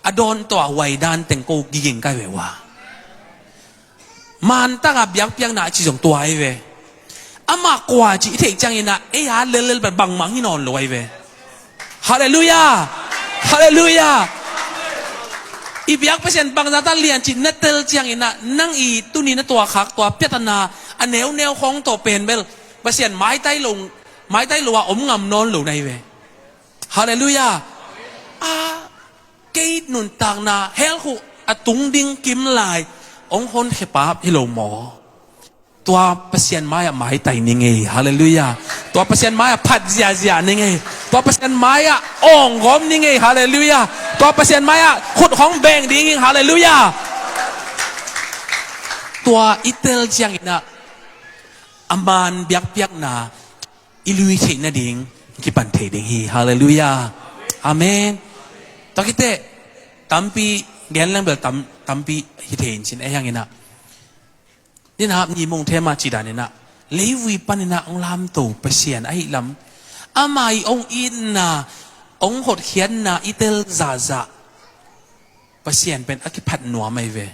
a dawn tawh a huai dan teng ko kiging kai ve uh a. Mantaka biakpiakna a ci zong tua ahi ve. Amah kua cih i theih ciang ina ei a lellel pen bangmah hi nawn lo ahi ve. Halleluiah. Halleluiah. I biak Pasian bangzah ta lian cih na tel ciang ina nang i tuni na tuahkhak tua piatana a neuneu khawng tawh pen bel Pasian maitai lo, maitai lo a om ngam nawn lo na hi ve. Halleluiah. A, kei nuntakna hell khuh a tung ding kim lai hong honkhia pa hi lo maw? Tua Pasian mai-ah maitai ning ei. Halleluiah. Tua Pasian mai-ah phat ziahziah ning ei. Tua Pasian mai-ah awnggawm ning ei. Halleluiah. Tua Pasian mai-ah khut hong beng ding hi. Halleluiah. Tua i tel cianginah a man biakpiakna i lui theih nading kipan thei ding hi. Halleluiah. Amen. Tua khit teh tampi gen leng bel tam, tampi hi thei in cin ei hanginah. Ninah mi mong thema cidaninah leivui paninah hong lamto Pasian ahi lam, ama i hong itna, hong hotkhiatna i tel zahzah Pasian pen a kiphat nuam ahi ve.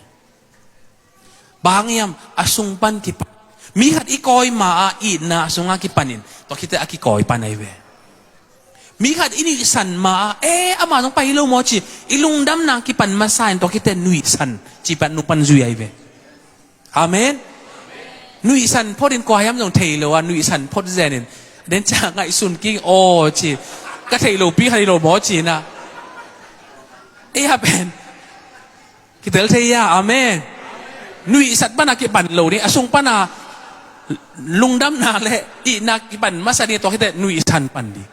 Bang hiam? A sung pan kipan. Mi khat i kawi ma-ah itna a sungah kipanin tua khit teh a kikawi pan ahi ve. Mi khat i nuihsan ma-ah, e, ama zong pai hi lo maw ci, i lungdamna kipan masa in tua khit teh nuihsan ci pan nung pan zui ahi ve. Amen. Nuihsan phot in kua hiam zong thei lo a, nuihsan phot zenin den ca ngaihsun king aw ci, ka thei lo pi khat hi lo maw ci na. E, a pen kitel thei a. Amen. Nuihsat pana kipan lo ding, a sung pana lungdamna le itna kipan masa ding, tua khit teh nuihsan pan ding.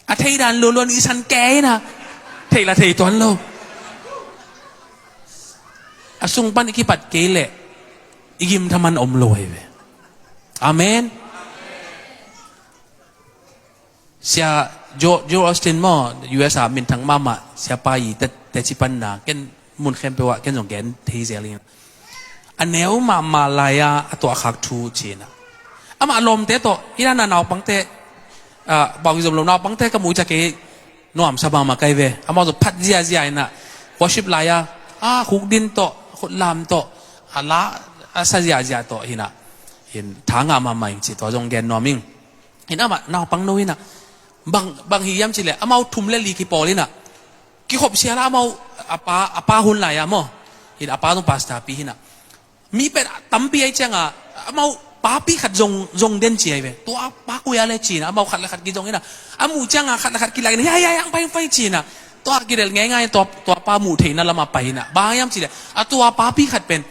A theidan lualua nuihsan kei na, thei la thei tuan lo. A sung pan i kipat kei leh i gim thaman om lo ahi ve. Amen. Sia Joel Osteen maw, U S a minthang mahmah siapa i teci panna ken mun khempeuh ah ken zong gen thei zel ing. A neu mahmah lai-a a tuahkhak thu ci-in ah, amah lawmte tawh hi na, naupangte, ah, bau kizom lo naupangte ka muh ciang kei nuamsa mahmah ka hi ve. Amau zong phat ziazia in ah, worship lai-a, ah, khukdin tawh, khutlam tawh, a la a sa ziazia tawh hi na, hin tha ngah mahmah ing ci, tua zong gen nuam ing. Hin amah naupang no hi na, bang, bang hi hiam cih leh amau thum le li kipawl hi na, kikhop sia la amau, a pa, a pa hun lai-a maw, hin a pa zong pastor pi hi na. Mi pen tampi ahi cianga amau papi khat zong, zong den ci ahi ve. Tua pa koi a le ci na, amau khat le khat kizong hi na, a muh cianga khat le khat kilak hi na, ya, ya, ya, ang pai, ang pai ci na. Tua kidel ngeingai, tua, tua pa muh theihna lamah pai hi na. Bang hiam cih leh a tua papi khat pen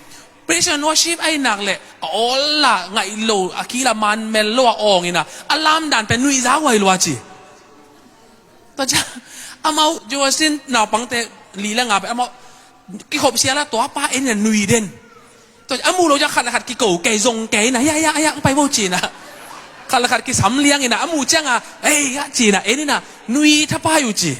praise and worship ahi nak leh a awl la ngaih lo, a kila manmel lo a awng hi na, a lamdan pen nuihza huai lua ci. Tua ciang amau Joel Osteen naupangte li le nga pen amau kikhop sia la tua pa en in ah nui den. Tua a muh lo ciang khat le khat kiko kei, zong kei na, ya, ya, ya, ang pai bo ci na. Khat le khat kisam liang in ah, a muh cianga, ei, ya ci na, en in ah nui thapai uh ci.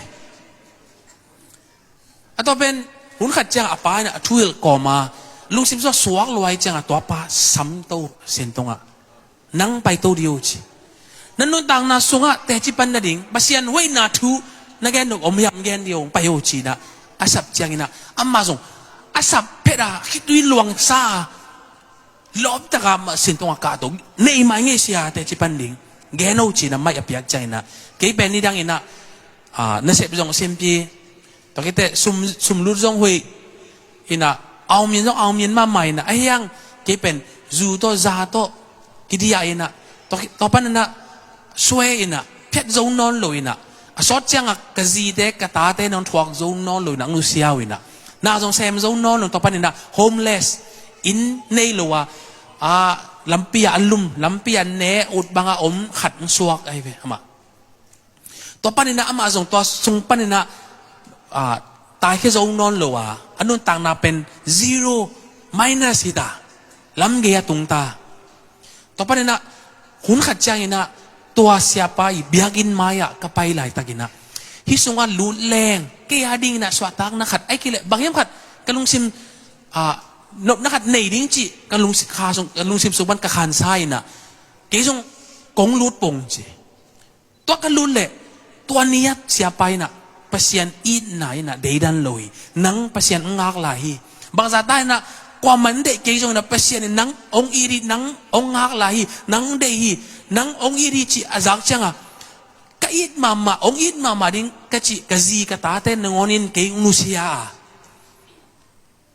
A tua pen hun khat ciang a pa in ah a thu hilh kawma lungsim sungah suak lua hi cianga tua pa samto sentungah, nang paito dih o ci. Na nuntakna sungah teci pan nading Pasian hoihna thu na gen dong om hiam, gen dih o, pai o ci na. A sap ciangin ah amah zong a sap phet a khitui luangsa a lawptaka mah sintungah kahto, nei mai ngei sia, teci pan ding, gen o ci na maih a piak ciangin ah, kei pen nidangin ah, ah, nasep zong simpi, tua khit teh sum, sumlut zong huih in ah, aungmin zong aungmin mahmah in ah, ahi hang kei pen zu tawh za tawh kidiah in ah, tua, tua panin ah suai in ah, phiat zo nawn lo in ah, a sawt ciangah ka zite ka tate nong thuak zo nawn lo in ah, nusia uh in ah, na zong sem zo nawn lo, tua panin ah homeless, inn nei lo a, a, lampi ah a lum, lampi ah ne ut banga om khat hong suak ahi ve amah. Tua panin ah amah zong tua sung panin ah, a, taikhia zo nawn lo a, a nuntakna pen zero, minus hi ta, lam gei a tung ta. Tua panin ah hun khat ciangin ah tua siapa i biakinn mai-ah ka pai laitakin ah, hih sungah lut leng kei a dingin ah suahtakna khat, ahih kei leh bang hiam khat ka lungsim, a, nopna khat nei ding cih ka lungsim, kha sung, ka lungsim sung pan ka khansa in ah, kei zong kong lut pong ci. Tua ka lut leh tua ni-ah siapa in ah Pasian itna in ah deidan lo hi. Nang Pasian hong ngak lai hi. Bangzah ta in ah kuamah in deih kei zongin ah Pasian in nang hong it hi, nang hong ngak lai hi, nang hong deih hi, nang hong it hi cih a zak ciangah, ka it mahmah, hong it mahmah ding ka cih ka zi ka tate nangawn in kei hong nusia a,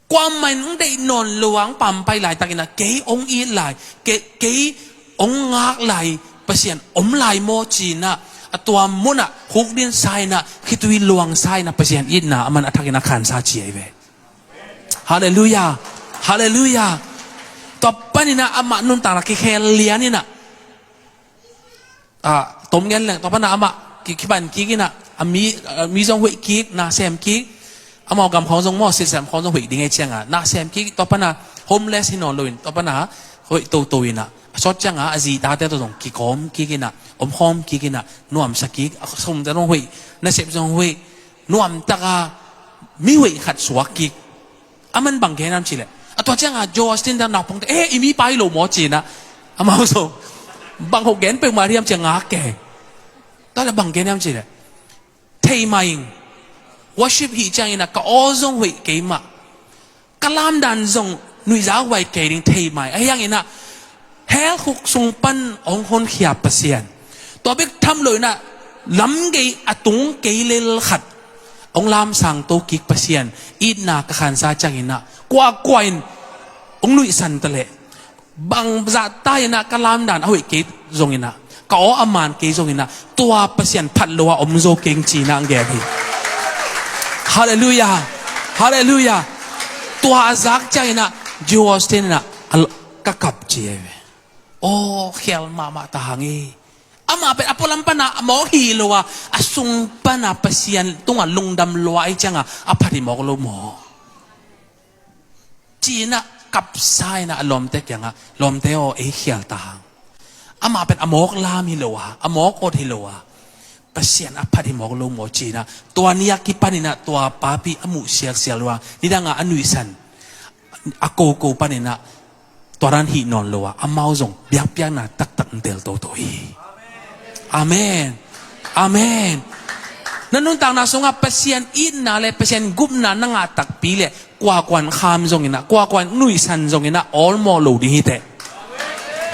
kuamah in hong deih nawn lo a hong pampai laitakin ah kei hong it lai, kei, kei hong ngak lai, Pasian om lai maw ci in ah, a tua munah khukdinsa in ah, khitui luangsa in ah Pasian itna aman a thakin a khansa ci ahi ve. Halleluiah. Halleluiah. Tua panin ah amah nuntakna kikhel lian in ah, a, tom gen leng, tua pan ah amah ki, kipan kik in ah, A mi, a mi zong hoih kik, na sem kik. Amau gam khawng zong maw, sitsam khawng zong hoih ding ei cianga na sem kik, tua pana homeless hi nawn loin tua pana hoih toto inah, a sawt cianga a zi tate tawh zong kikawm kik inah, omkhawm kik inah, nuamsa kik, a sumte zong hoih, nasep zong hoih, nuamtaka mi hoih khat suak kik. A man bang gen hiam cihleh, a tua cianga Joe Austin dan naupangte, eh, i mipa hi lo maw cinah, amau zong bang ho gen peuhmah hiam cia ngak ke. Tua le bang gen hiam cihleh, thei mah ing. Worship hih cianginah ka aw zong hoih kei mah, ka lamdan zong nuihza huai kei ding, thei mah ing. Ahi hanginah hell khuk sung pan hong honkhia Pasian, tua bek tham loinah lam gei a tung kei lel khat hong lamsang to kik Pasian, itna ka khansa cianginah kuakua in hong nuihsan taleh, bang zahta inah ka lamdan a hoih kei zonginah, ka aw a man kei zonginah, tua Pasian phat lo a om zo keng cinah gen hi. Halleluiah. Halleluiah. Tua a zak cianginah Joe Austin inah, a lo-, ka kap ci ei ve. Aw, khial mahmah ta hang ei. Amah pen a pualam pana a mawk hi lo a, a sung pana Pasian tunga lungdam lua ei cianga a phat hi mawk lo maw cinah kapsa inah a lawmte kiangah, lawmte aw, ei khial ta hang. Amah pen a mawk lam hi lo a, a mawk awt hi lo a, Pasian a phat hi mawk lo maw cinah, tua ni a kipaninah tua papi a muh sialsial uh a, nidangah a nuihsan a koko paninah tua dan hih nawn lo a, amau zong biakpiakna taktak ntel toto hi. Amen. Amen. Na nuntakna sungah Pasian itna le Pasian gupna na ngah takpi le kuakuan kham zonginah, kuakuan nuihsan zonginah awlmawh lo ding hiteh.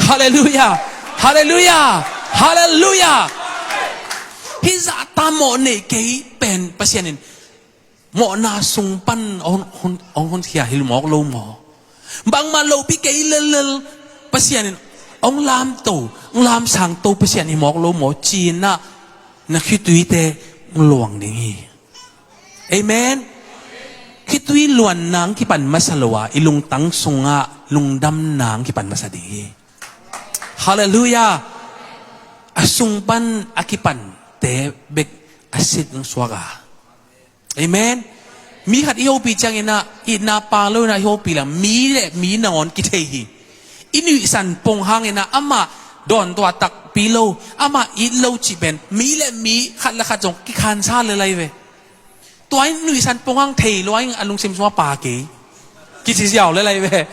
Halleluiah. Halleluiah. Halleluiah. Hih zahta mawh nei kei pen Pasian in mawhna sung pan hong, hong, hong honkhia hi mawk lo maw? Bangmah lopi kei lellel Pasian in hong lamto, hong lamsangto Pasian hi mawk lo maw cinah na khituite hong luang ding hi. Amen. Khitui luanna hong kipan masa lo a, i lungtang sungah lungdamna hong kipan masa ding hi. Halleluiah. A sung pan a kipante bek a sit hong suak a. Amen. Mi khat i hopih cianginah itna pang loinah i hopih leh mi le mi nangawn kithei hi. I nuihsan pong hanginah amah dawntuah takpi lo, amah it lo cih pen mi le mi khat le khat zong kikhansa le lai ve. Tua in nuihsan pong hang thei lua in a lungsim sungah pa kei kici ziau le lai ve.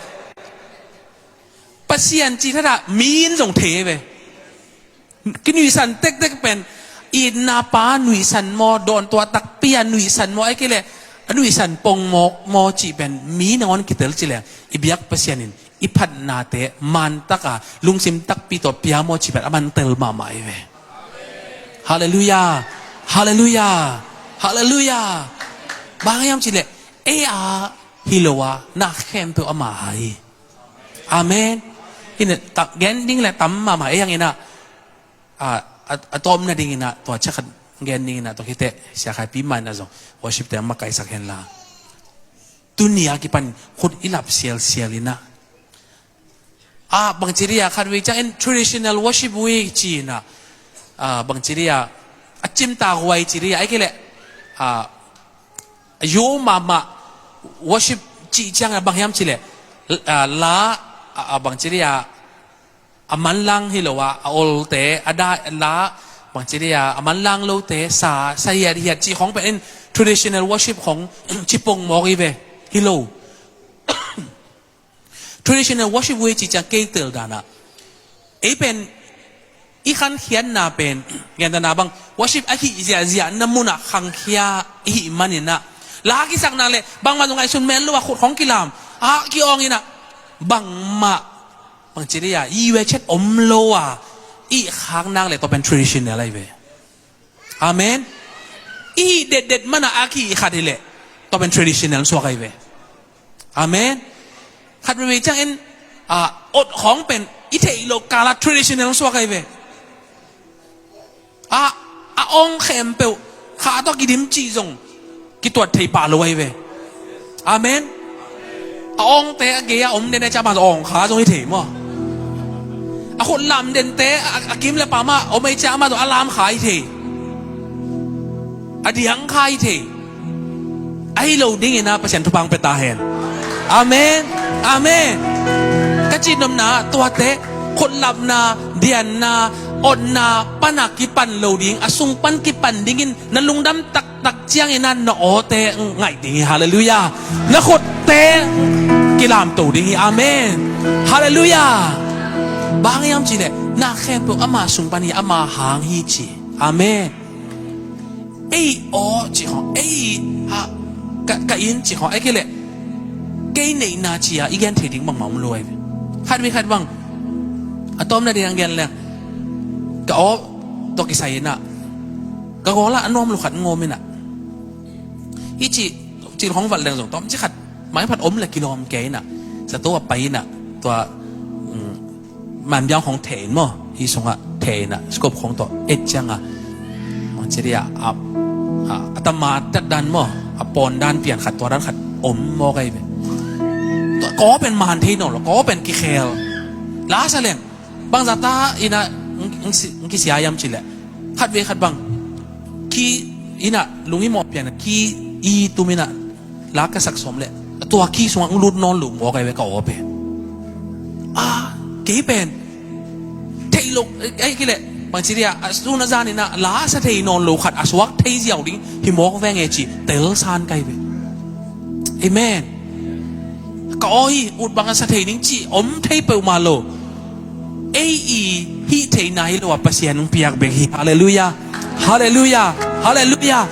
Pasian cih thatah mi in zong thei ve. Kinuihsan tektek pen itna pa nuihsan maw, dawntuah takpi a nuihsan maw, ahih kei leh a nuihsan pong maw, maw cih pen mi nangawn kitel ci leng i biak Pasian in i phatnate mantaka lungsim takpi tawh pia maw cih pen a man tel mahmah hi ve. Halleluiah. Halleluiah. Halleluiah. Bang hiam cih leh ei a hi lo a, na khempeuh ama a hi. Amen. Hih na ta-, gen ding le tam mahmah ei hanginah, a, a, a tawpna dinginah tua ciang khat gen dinginah, tua khiteh Sia Khai Pi mah inah zong worship te a makaisak henla, tuni a kipan khut i lap sialsial inah, a, bangci dia khat vei ciangin traditional worship vei ci inah, a, bangci dia a cimtak huai ci dia, ahih kei leh, a, a yo mahmah worship cih ciangin bang hiam cih leh, a, la, a, a, bangci dia a manlang hi lo a, a olte, a da, la, bangci dia a manlang lote, sa, sa hiathiat cih khawng pen in traditional worship khawng ci pong mawk hi ve. Hi lo. Traditional worship vei ci ciang kei tel danah, ei pen i khankhiatna pen, gentehna bang worship a hih ziahziahna munah khangkhia i hih maninah, la kisakna le bangmah zong ngaihsun mel lo a khut khawng kilam a ki-awng inah, bangmah, bangci dia i ve chet om lo a i khak nak le tua pen traditional ahi ve. Amen. I hih detdet mana a ki-hih khat hileh tua pen traditional suak ahi ve. Amen. Khat veve ciangin, a, ot khawng pen i theih loh kala traditional suak ahi ve. A, a awng khempeuh kha tawh kidim cih zong kituat thei pah lo ahi ve. Amen. A awngte a gei a om den a ciah mah zong awng kha zong hi thei maw? A khut lam dente a, a kim le pam a om a ciah mah zong a lam kha hi thei. a diang kha hi thei. Ahi lo dingin ah Pasian thupha hong pia ta hen. Amen. Amen. Ka cih nopna ah tuate khutlapna, dianna, otna pan a kipan lo ding, a sung pan kipan dingin na lungdam taktak ciangin ah na awte ngaih ding hi. Halleluiah. Na khutte kilamto ding hi. Amen. Halleluiah. Bang hiam cih leh na khempeuh ama sung pan hi, ama hang hi ci. Amen. Ei aw cih khawng, ei ha, ka, ka inn cih khawng, ei kei leh kei neihna ci-a i gen thei ding bangmah om lo ahi ve. Khat vei khat bang a tawmna ding a gen leng, ka aw tawh kisai in ah ka gawl ah a nuam lo khat ngawm in ah, i cih, cih khawng valh leng zong tawmcik khat mah hi phat om leh kilawm kei in ah, zato a pai in ah, tua, um, manbiang khawng theh in maw, hi sungah theh in ah, scope khawng tawh et ciangah, mang ci dih a, a, a, a tama dat dan maw, a pawn dan pian khat, tua dan khat om mawk ahi ve. Tua, ka aw pen man thei nawn lo, ka aw pen kikhel. La sa leng, bangzah ta in ah ng, ng si, ng kisia hiam cih leh, khat vei khat bang, ki in ah lunghimawh pian ah ki i tum in ah, la ka sak sawm leh tua ki sungah ng lut nawn lo mawk ahi ve ka aw pen. A, kei pen theih lo, ei kei leh, bang ci dih a, a sun a zan in ah la sa thei nawn lo khat a suak thei ziau ding hi mawk veng e ci, tel san ka hi ve. Amen. Ka aw hi, ut bang a sa thei ding cih om thei peuhmah lo. Ei i hih theihna hi lo a, Pasian hong piak bek hi. Halleluiah. Halleluiah. Halleluiah.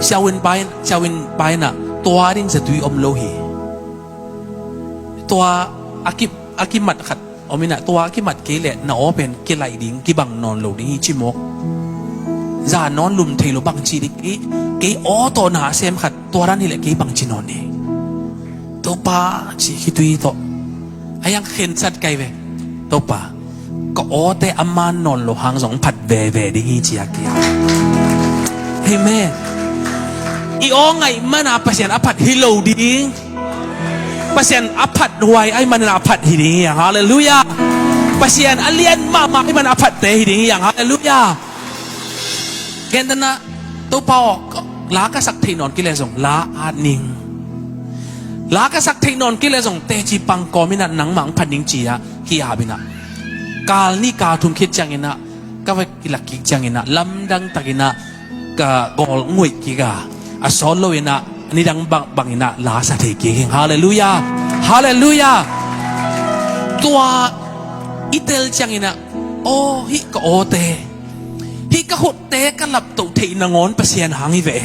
Siavuan pa in, siavuan pa in ah tua ding zatui om lo hi. Tua a ki, a kimat khat om in ah, tua a kimat kei leh na aw pen kilaih ding, kibang nawn lo ding hi ci mawk. Za nawn lum thei lo bang ci dih, kei, kei aw tawh na a sem khat tua dan hi leh kei bang ci nawn ding. Topa ci khitui tawh. A hiang khensat ka hi ve. Topa, ka awte a man nawn lo hang zong phat veve ding hi ci a kia. Amen. I aw ngaih man a Pasian a phat hi lo ding. Pasian a phat huai ahih manin a phat hi ding hi hang. Halleluiah. Pasian a lian mahmah ahih manin a phatte hi ding hi hang. Halleluiah. Gentehna, Topa aw, la ka sak theih nawn kei leh zong la at ning. La ka sak theih nawn kei leh zong teci pang kawm in ah nangmah hong phat ning ci-a ki-ap in ah, kal nih kal thum khit ciangin ah, ka va kilak kik ciangin ah, lamdang takin ah ka gawl nguih kik a, a sawt lo in ah nidang bang, bang in ah la sa thei kik hi. Halleluiah. Halleluiah. Tua i tel ciangin ah, aw, hih ka awte, hih ka khutte ka laptoh theih nangawn Pasian hang hi ve.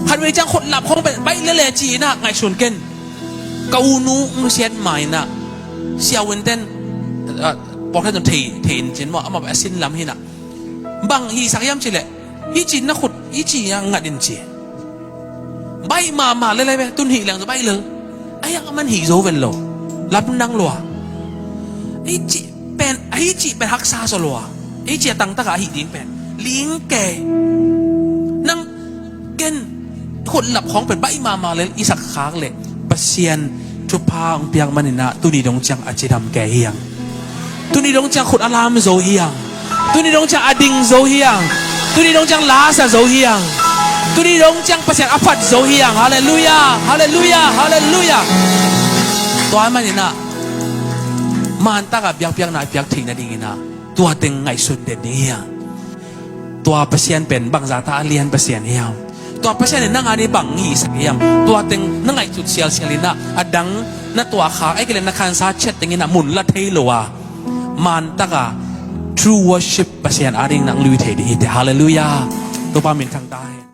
Khat vei ciang khutlap khawng pen baih lele ci in ah ngaihsun ken. Ka unu nusiat ma in ah, siavuan ten, ah, pawlkhat zong thei, thei in cin maw, amah a sin lam hi in ah, bang hihsak hiam cih leh, hih ci na khut, hih ci a ngat in ci. Baih mahmah lele ve, tun hih leng zong baih lel. A hiang a man hih zo ven lo. Lamdang lua. Hih cih pen, hih cih pen haksa zaw lua. Hih cih a tangtak a hih ding pen ling kei. Nang ken khutlap khawng pen baih mahmah lel i sak khak leh Pasian thupha hong piak manin ah tuni dong ciang a cidam kei hi hang. Tuni dong ciang khut a lam zo hi hang. Tuni dong ciang a ding zo hi hang. Tuni dong ciang la sa zo hi hang. Tuni dong ciang Pasian a phat zo hi hang. Halleluiah. Halleluiah. Halleluiah. Tua ahih manin ah mantak a biakpiakna a piak theih nadingin ah tua teng ngaihsun den ding hi hang. Tua Pasian pen bangzah ta a lian Pasian hiam? Tua Pasian in nang a ding bang hihsak hiam? Tua teng na ngaihsut sialsial in ah, a dang na tuahkhak, ahih kei leh na khansa ciat teng in ah mun la thei lo a, mantak a true worship Pasian a ding nang lui thei ding hi teh. Halleluiah. Topa min thang ta hen.